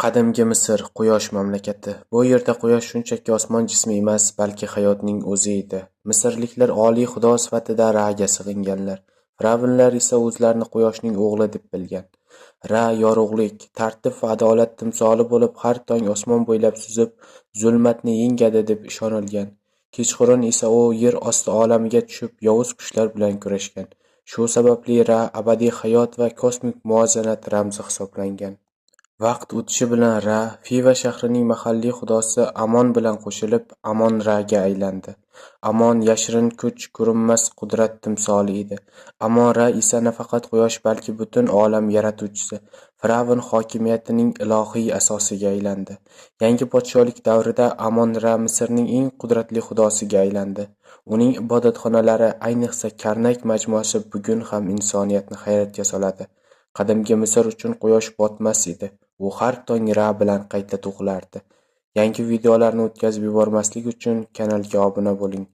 Qadimgi Misr – quyosh mamlakati. Bu yerda quyosh shunchaki osmon jismi emas, balki hayotning o'zi edi. Misrliklar oliy xudo sifatida Raga sig'inganlar. Fir'avnlar esa o'zlarini quyoshning o'g'li deb bilgan. Ra yorug'lik, tartib va adolat timsoli bo'lib, har tong osmon bo'ylab suzib, zulmatni yengadi deb ishonilgan. Kechqurun esa u yer osti olamiga tushib, yovuz kuchlar bilan kurashgan. Shu sababli Ra abadiy hayot va kosmik muvozanat ramzi hisoblangan. Vaqt o'tishi bilan Ra Fiva shahrining mahalliy xudosi Amon bilan qo'shilib, Amon-Raga aylandi. Amon yashirin kuch, ko'rinmas qudrat timsoli edi. Amon-Ra esa nafaqat quyosh, balki butun olam yaratuvchisi, fir'avn hokimiyatining ilohiy asosiga aylandi. Yangi podshohlik davrida Amon-Ra Misrning eng qudratli xudosiga aylandi. Uning ibodatxonalari, ayniqsa Karnak majmuasi bugun ham insoniyatni hayratga soladi. Qadimgi Misr uchun quyosh botmas edi. U har tong Ra bilan qayta tug'ilardi. Yangi videolarni o'tkazib yubormaslik uchun kanalga obuna bo'ling.